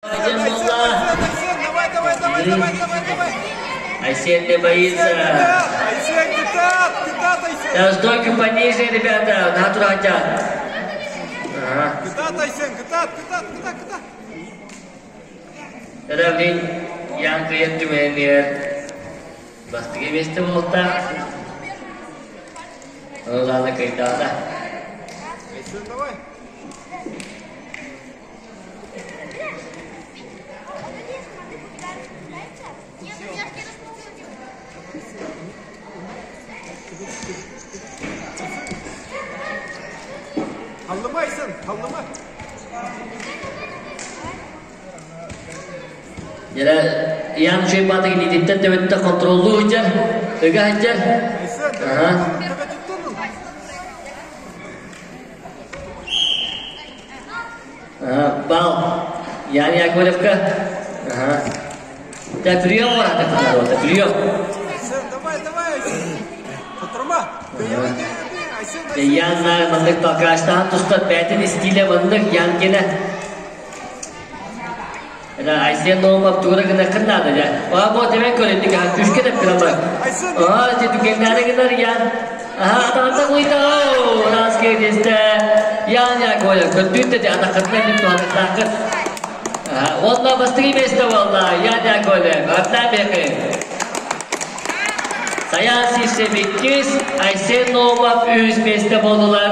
Айсен, Айсен, давай, давай, давай, давай, давай, давай. Айсен не боится. Айсен, кытаат, кытаат, Айсен. Да, стойку пониже, ребята, на хотят. Ага. Кытаат, Айсен, кытаат, кытаат, кытаат, кытаат. Тогда мин Ян кыйын түмэнигэр бастакы миэстэ буолуохтаах. Ылаана кыйдаата. Айсен, давай. Халлыма, Айсен, халлыма. Дьэ, Ян Чуйбаатык илиититтэн төбөттө контроллуу сылдьар, ыга сылдьар. Айсен, Аха. төбөтүттэн ыл. Бал. Ян Яковлевка. Ага. Да, прием барата, прием. Айсен, давай, давай, Айсен. Хотурма. Бэйэҕэ, Айсен, Айсен. Ян маннык толкаштаан туста бэйтин стиле маннык Ян кene. Айсен Наумов тура гына кыннады я. А бу темен көрүндүк а күшкө деп кырамар. А ти дүкеннәре гынар Ян. Аха атаҕытта куйта раз кирдисте. Ян Яковлев көттүүттэ де атақытна дип туһанықтақыт. Онна бастыгы месте болла Ян Яковлев. Атна бекин. Саян Сивцев 2, Айсен Наумов 3 месте болдулар.